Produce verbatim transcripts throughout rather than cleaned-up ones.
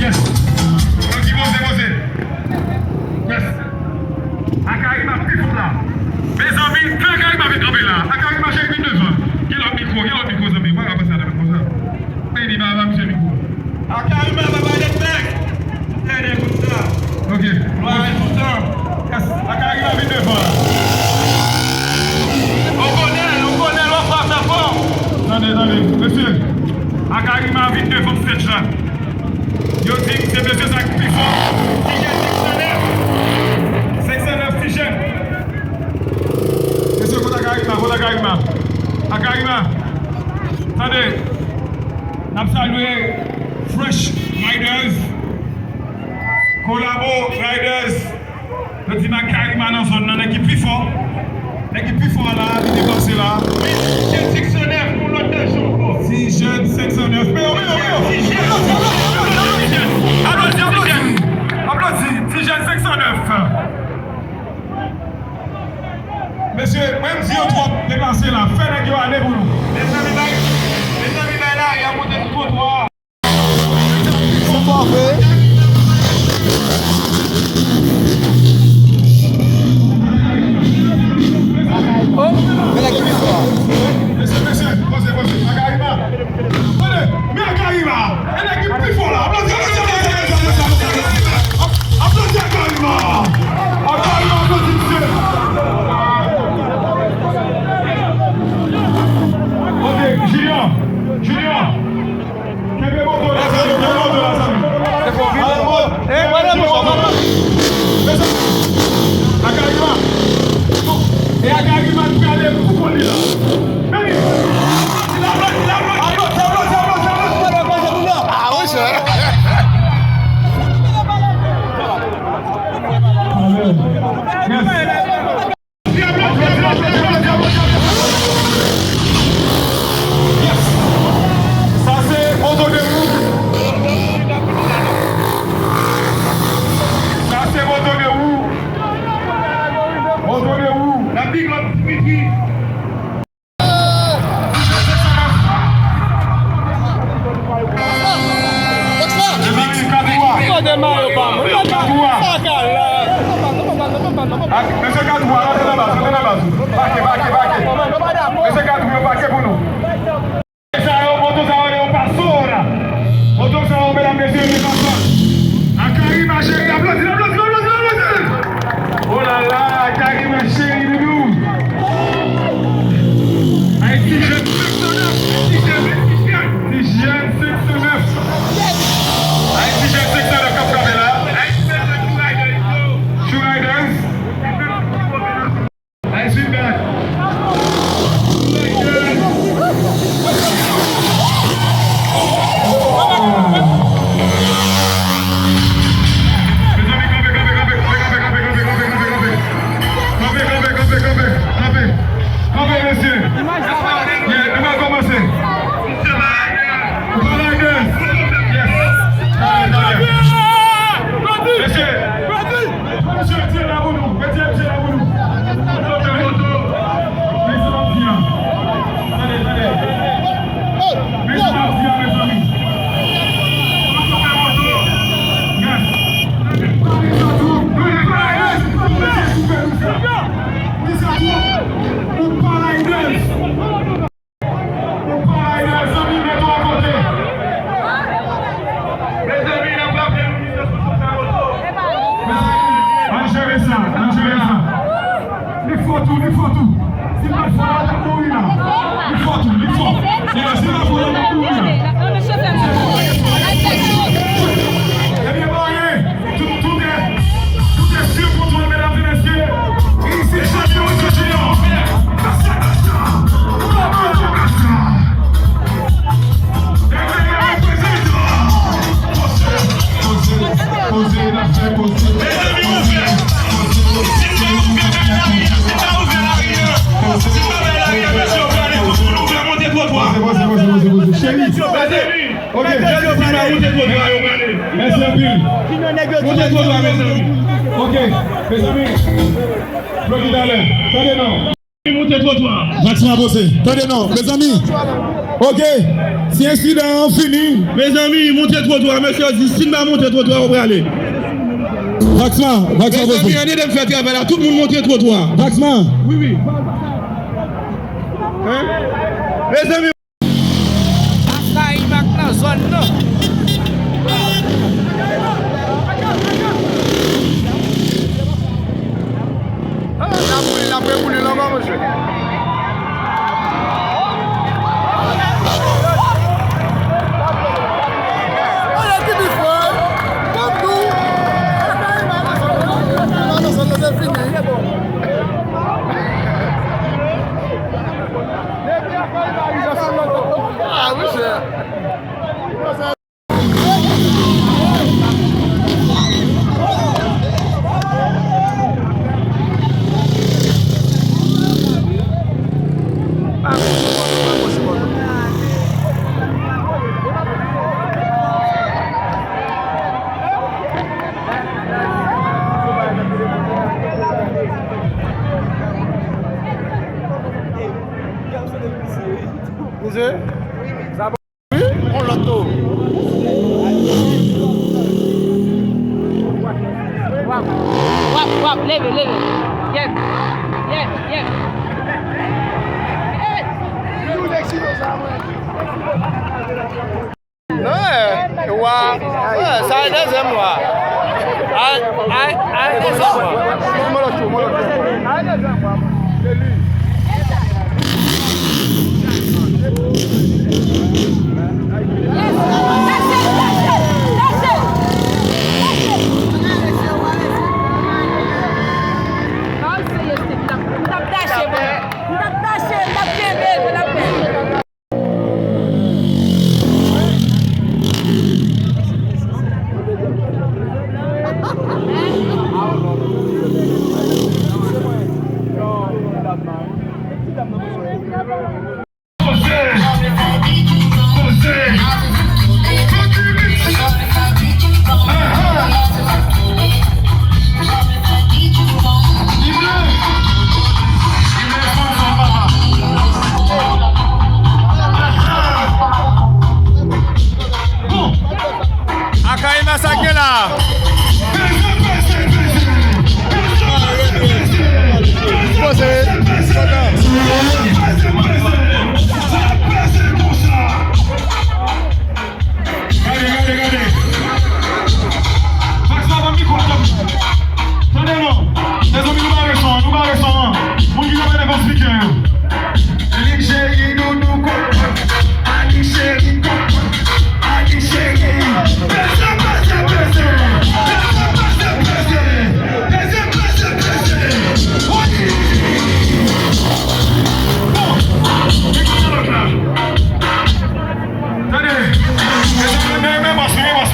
Yes. Poze, poze, poze. Yes. Akarima pi fò la. Mezanmi, fè Akarima vin kanpe la. Akarima cheri vin devan. Gen lòt mikwo, gen lòt mikwo, zanmi. Mwen ka pase a menm konsa. Meni ba, ba misye mikwo. Akarima, papa de nèg. Tande konsa. Ok. Lwa toutan. Yes. Akarima vin devan. On konnen, on konnen, lwa fò sa fò. Tande, tande. Mesye, Akarima vin devan stage la. Yo di m se mesye sa k pi fò. Ti jèn senk san nèf. Senk san nèf ti jèn. Mesye, kot Akarima, kot Akarima? Akarima. Tande. N ap salye Fresh Riders. Kolabo Riders. Yo di m Akarima nan zòn nan, nèg ki pi fò. Nèg ki pi fò a la, li depanse la. Ti jèn senk san nèf, yon lòt nan jou ankò. Ti jèn senk san nèf. Men yo, men yo, men yo. Ti jèn, aplodi, aplodi, aplodi. Ti jèn senk san nèf. Mesye, mwen m di yo twòp deplase la. Fè nèg yo ale pou nou. Mezanmi, bay, mezanmi, bay la, y ap monte sou twotwa a. Se pa vre. Oh, men nèg ki pi fò. Mesye, mesye, poze, poze. Akarima. Tande, men Akarima. E nèg ki pi fò la. Aplodi, aplodi, aplodi, aplodi, aplodi, aplodi. Ap-, aplodi Akarima. Akarima, aplodi misye. Ok, Junior. Junior. Kenbe moto la, zanmi, kenbe moto la, zanmi. Akarima. E Akarima ki prale pou kont li la. Meni. Ah, wi, sè. Yes. Yes! Sa se moto de wou. Sa se moto de wou. Moto de wou. La big up, Dimitri. Mesye Katou a, rantre nan baz, rantre nan baz. Pake, pake, pake. Mesye Katou, yo pake pou nou. Sa yo, moto sa yo, yo pa sou la. Moto sa yo, medam, mesye, yo pa sou. Akarima, cheri, aplodi, aplodi, aplodi, aplodi. Oh la la, Akarima, cheri, doudou. Ayiti jèn senk san nèf, Ayiti jèn, Ayiti jèn. Ti jèn senk san nèf. Ayiti jèn senk san nèf k ap frape la. Shoe Riders. Ayiti jèn. Mezanmi, kanpe, kanpe, kanpe. Kanpe, kanpe, kanpe, kanpe, kanpe. Kanpe, mesye. Yeah, nou pral kòmanse. Ou pa like this? Yes. Tande, tande. Mesye. Mesye, tire la pou nou. Mesye, tire la pou nou. Mesye, tande, tande. Mesye, tande, mezanmi. Yes. Ou pa like this. Ou pa like this, mezanmi, mete w akote. Mezanmi, n ap raple nou ki se sou sa moto. Ann jere sa, ann jere sa. Li fò tou, li fò tou. Si l pa t fò la, l t ap mouri la. Li fò tou, li fò. Si l pa t fò la, l t ap mouri la. Ebyen, pa anyen. Tout, tout est, tout est sous contrôle, mesdames et messieurs. Ici, champion, Monsieur Junior. Poze, poze, n ap fè poze. Poze, poze, poze. Poze, poze, poze, poze. Cheri. Ok. Mèsi anpil. Monte twotwa, mezanmi. Ok, mezanmi. Bloki talè. Tande non. Monte twotwa. Vaksman avanse. Tande non, mezanmi. Ok. Si ensidan an fini. Mezanmi, monte twotwa. Mesye yo di, si n pa monte twotwa, yo prale. Vaksman, Vaksman avanse. Mezanmi, ann ede m fè travay la. Tout moun monte twotwa. Vaksman. Wi, wi. Hein? Mezanmi. Akayim ak nan zòn nan. Ah, n ap boule, n ap reboule l ankò, mesye. Alè, ki di frè? Kòm nou. Akayim ak nan zòn nan, se fini. Ah, mesye. Misye? Wi, yon lòt tou. W ap, w ap, w ap, leve, leve. Yes. Yes, yes. Yes. Non, eh, wa, eh, sa e dezyèm wa. Ay, ay, ay, dezyèm wa. Mwen, mwen lòt jou, mwen lòt jou. Ay, dezyèm wa. Akayima, sa k gen la? Poze. Gade, gade, gade. Max la ban mikwo a, tann. Tande non. Mezanmi, nou bare son an, nou bare son an. Moun ki konprann fè speaker yo. Lik cheri, doudou, kòkòt. Alik cheri, kòkòt. Alik cheri. Peze, peze, peze. Peze, peze, peze. Peze, peze, peze. Wi. Bon. Ki kote lòt la? Tande. Mezanmi, men, men, bòs, men, bòs.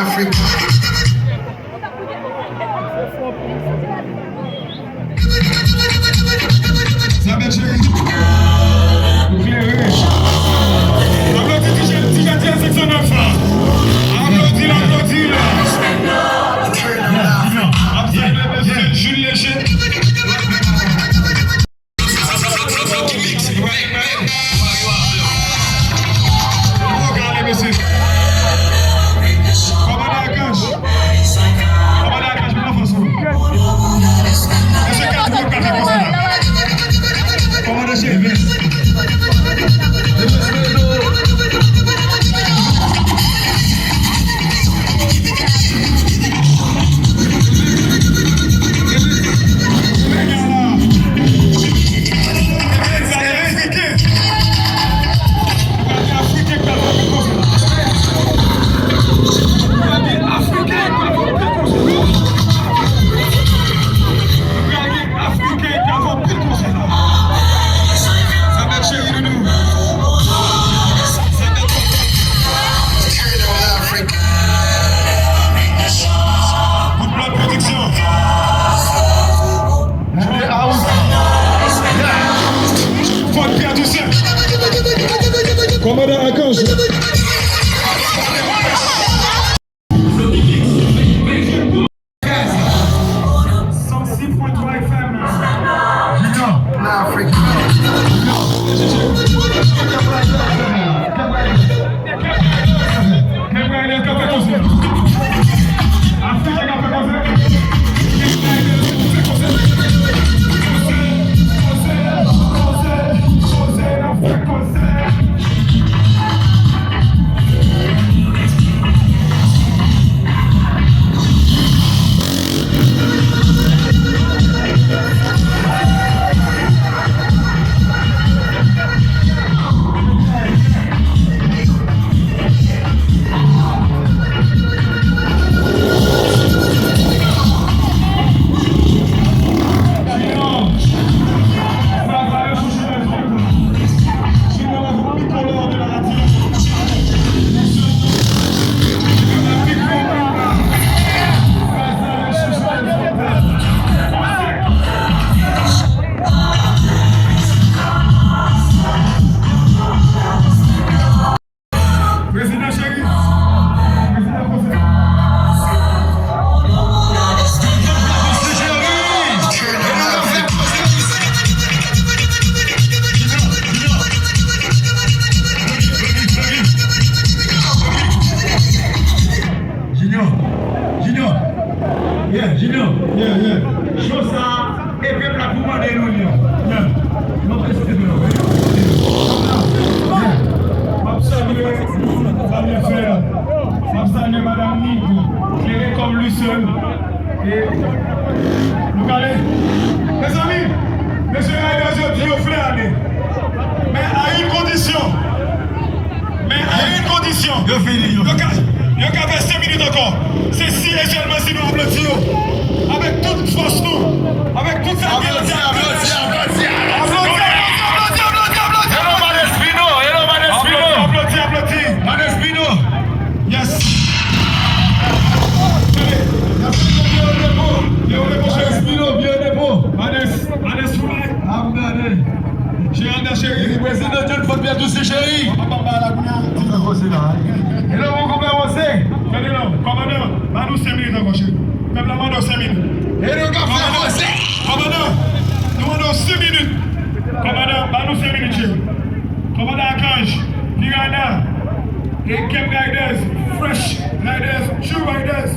Afrik. Zabèl cheri, ou klere. Aplodi ti jèn, ti jèn, ti jèn senk san nèf la. Aplodi l, aplodi l. Ap salye mesye Jules Léger. Afriken k ap fè anpil konsè la. Zabèl cheri doudou. Zabèl kontan. Good Blood Production. Junior House. Yeah. Fòt Pyè Toussaint. Kòmandan Archange. San sis pwen twa F M. Junior. Nan Afrik. Kèt Riders k ap fè konsè. Afriken k ap fè konsè. Prezidan cheri. Prezidan konsèy. Junior, Junior, yeah, Junior, yeah, yeah. Show sa, e pèp la pou mande nou li. Yeah. Nou prese nou. Yeah. M ap salye Fabien Frère. M ap salye Madanm Nig, klere kòm li sèl. E nou prale. Mezanmi, mesye Riders yo di yo vle ale. Men a yon kondisyon. Men a yon kondisyon. Yo fini, yo. Yo ka, yo ka fè senk minit ankò. Se si e sèlman si nou aplodi yo. Avèk tout fòs nou. Avèk tout sa ki aplodi, aplodi, aplodi, aplodi. Hello, Manes Pino. Hello, Manes Pino. Aplodi, aplodi, aplodi. Manes Pino. Yes. Tande. Manes Pino, vye repo. Vye repo, cheri. Manes Pino, vye repo. Manes, Manes Foulay. Ap gade. Jeyanda cheri. Prezidan John Fòt Pyè Toussaint cheri. Papa ba la kounye a. Hello, mon konpè Wose. Tande non, kòmandan, ba nou senk minit ankò, cheri. Pèp la mande w senk minit. Hello, Gafè Wose. Kòmandan, nou mande w senk minit. Kòmandan, ba nou senk minit, cheri. Kòmandan Archange, Piranha, e Camp Riders, Fresh Riders, True Riders,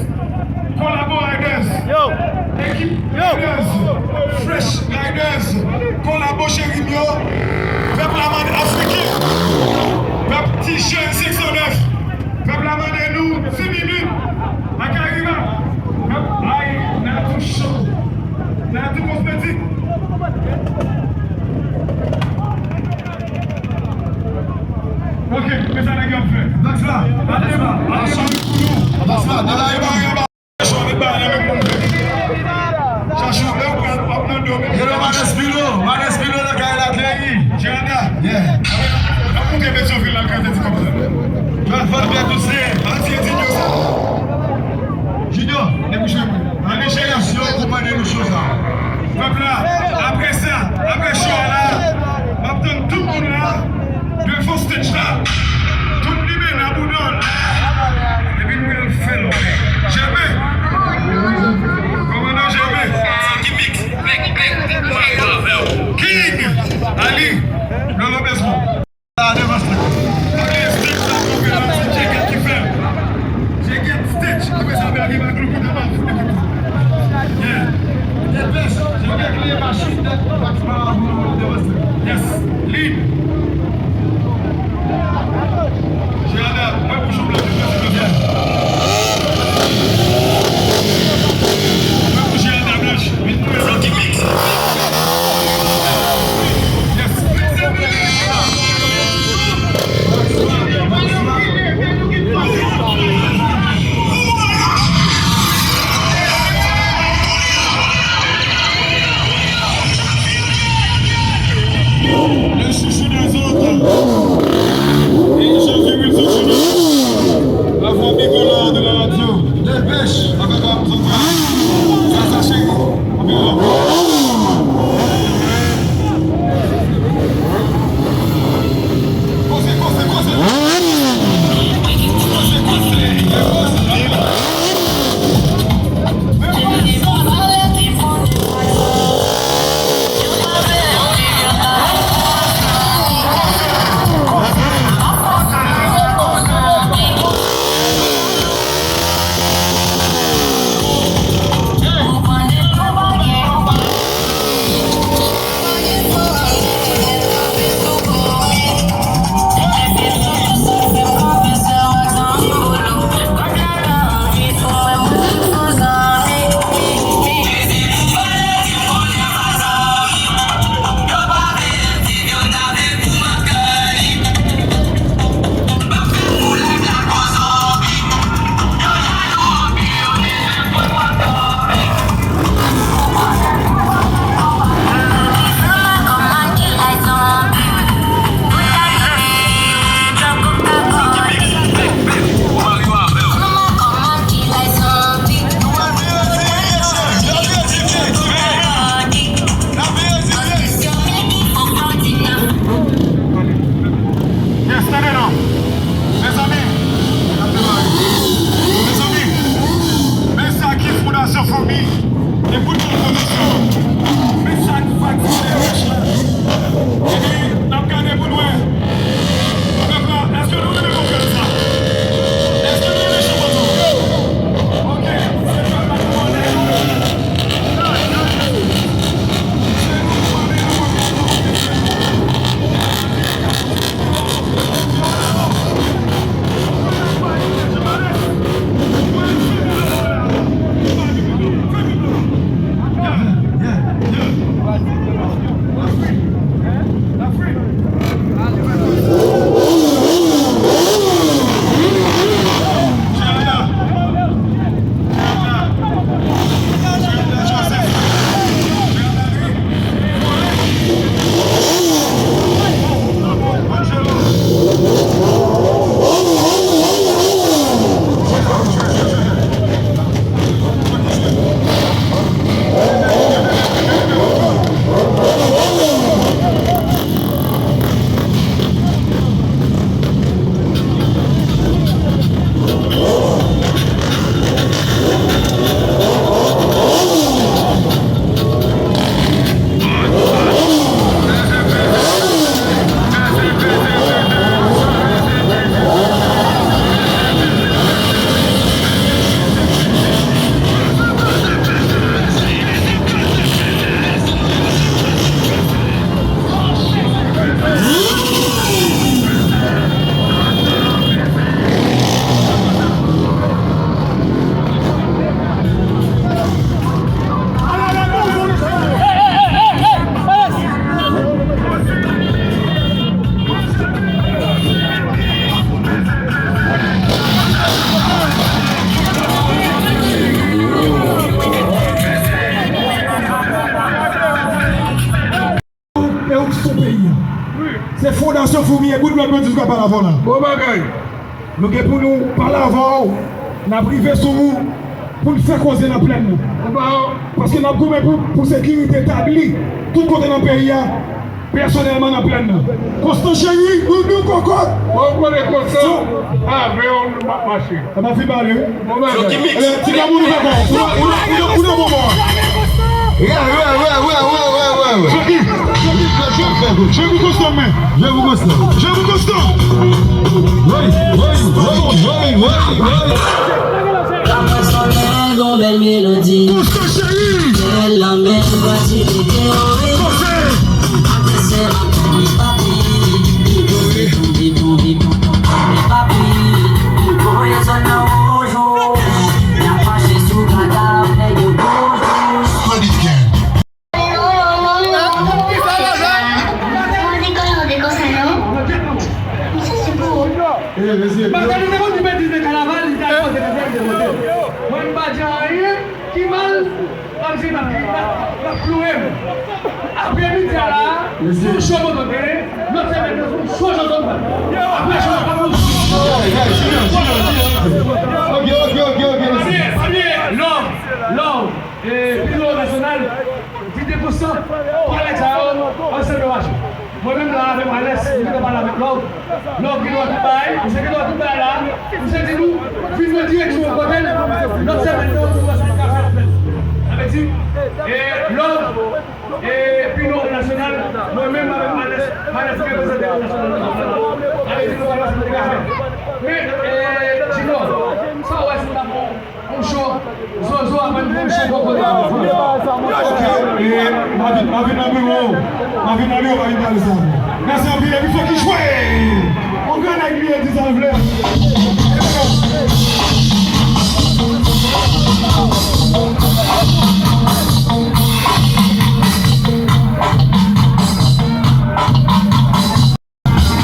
Kolabo Riders, yo, ekip yo. Riders, Fresh Riders, Kolabo cheri m yo, pèp la mande Afriken, pèp ti jèn senk san nèf, pèp la mande nou dis minit, Akariba, pèp ay, Natou Show, Natou Kosmetik. Ok, men sa nèg yo ap fè. Dax la, Dax la, Dax la, Dax la, Dax la. Chachou, lè w pral, w ap mande w. Hello, Manes Pino, Manes Pino nan kay la, Clary. Jeyanda. Yeah. N ap monte Petyonvil la, kay Tèt Kòb la. Jwenn fòt byen touse. Anti Edinho sa. Yes. Lead. Jada, mwen pou jou blan. Mwen pou Jada blanch. Vin pou mwen. Yes. Le chouchou des autres. Et Jean-Philippe Soutchino. La voix bicolore de la radio. Dépêche avec la. Ça, ça, c'est. Yes, tande non. Mezanmi, mezanmi, men sa ki Fondasyon Foumi, e pou tout pozisyon. Men sa ki fatige rèch la. Epi, n ap gade pou n wè. Pèp la, èske nou renmen konferans la? Èske nou renmen chanpyon nou? Ok, se pèp la ki mande nou. E ou ki sou peyi a. Se Fondasyon Foumi e bout lòt bandi ki ap pale avè w la. Bon bagay. Nou gen pou nou pale avè w, n ap rive sou ou pou n fè koze nan plèn nan. Paske n ap goumen pou, pou sekirite tabli tout kote nan peyi a, pèsonèlman nan plèn nan. Konstan cheri, nou, nou kòkòt. Bon, konnen Konstan, avè w, m ap mache. Sa pa fin pale, wi. Bon bagay. Eh, ti granmoun ou pa bon. Ou nan, ou nan, ou nan, ou nan bon bò. Yeah, yeah, yeah, yeah, yeah, yeah, yeah, yeah. Jwe pou, jwe pou, jwe pou Konstan, men. Jwe pou Konstan. Jwe pou Konstan. Woy, woy, woy, woy, woy, woy. Bèl melodi. Bèl lanmè, pati de te anwe. Apre se la fè li papi. Li tonbe, tonbe, tonbe, tonbe, papi. Voye zòn nan wouj, wouj. Y ap mache sou kadav nèg yo bouj, bouj. Mwen pa di anyen ki mal, m ap di, m ap, m ap, m ap ploure m. Apremidi a la, se yon cho moto k genyen, lòt semèn nan, se yon cho moto k genyen. Apre cho, n ap ploure. Ok, ok, ok, ok, mèsi. Pamye, pamye, love, love. E, Pino Nasyonal, di de pou san pou nèg sa yo, ansanm yo mache. Mwen menm la, avèk Alex, nou te pale avèk Love. Love gen dwa tout bagay, misye gen dwa tout bagay la. Misye di nou, vin nan direksyon kote l, lòt semèn nan, nou wè sa n ka fè, n ap fè l. Sa vle di, e, Love, e, Pino Nasyonal, mwen menm avèk Alex, Alex ki reprezante Nasyonal nan. Sa vle di, nou pa wè sa n te ka fè. Men, e, Junior, sa w wè si n ap bon? Yon cho, Zozo ap vin pou yon cho kòkòt la. Ok, e, m a vin, m a vin nan biwo, m a vin nan biwo, m a vin pale sa. Mèsi anpil, epi fòk li jwe. On gran nèg li ye, di sa l vle.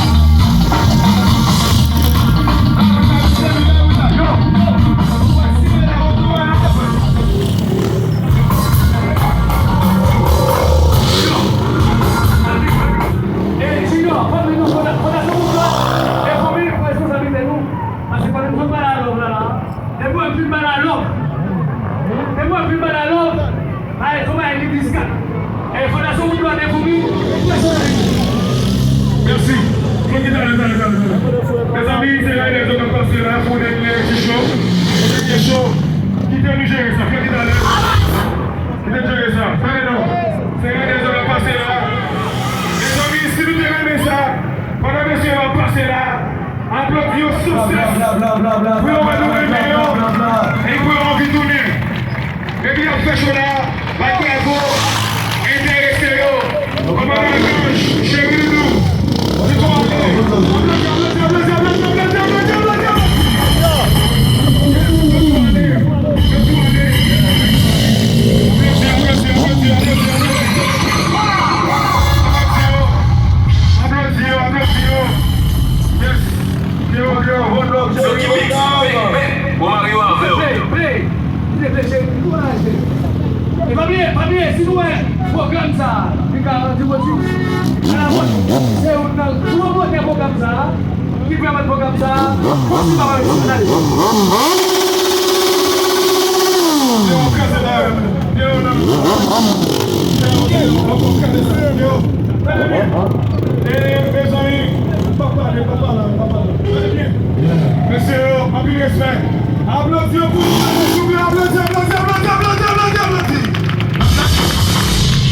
Depi w ap fin pale a Love la la, depi w ap fin pale a Love, depi w ap fin pale a Love, ay, fò bay li diskat. E, Fondasyon Moun Nwa te vomi, pèsonèl. Mèsi. Fò ki talè, talè, talè, talè. Mezanmi, se rèdè zòn k ap pase la, pou dènye ti cho. Dènye cho. Kite nou jere sa, fò ki talè. Kite nou jere sa. Talè non. Se rèdè zòn k ap pase la. Mezanmi, si nou te renmen sa, pandan mesye yo ap pase la, aplodi yo san sès pou yo wè nou renmen yo e pou yo anvi tounen. Epi y ap fè cho la, bay bravo, enterese yo. Kòmandan Janj, cheri doudou, se pou ale. Aplodi, aplodi, aplodi. Aplodi yo, aplodi yo. Yes. Yo, yo. Yo ki big, big, big. Bon, Mario avè w. Play, play. Kite play, cheri. Kouraje. E pa bliye, pa bliye, si nou wè pwogram sa a, li ka rann nou motive. Ala mòd, se youn nan gwo motè pwogram sa a. Ki pèmèt pwogram sa a posib avèk Jounal. Yo, kraze la, yo, nan. Yo, yo, yo, yo, kraze la, yo. Tande byen. E, mezanmi, pa pale, pa pale, pa pale. Tande byen. Mesye yo, anpil respè. Aplodi yo pou nou, souple, aplodi, aplodi, aplodi.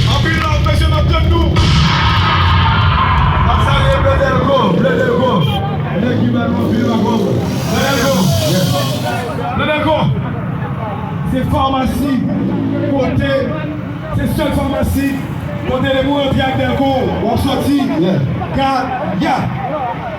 Anpil love, mesye, n ap tann nou. N ap salye Bleu Delco, Bleu Delco. Nèg ki ba nou anpil love. Bleu Delco. Bleu Delco. Se famasi kote, se sèl famasi kote depi w rantre ak Delco, w ap sòti. Yeah. Ka, ya.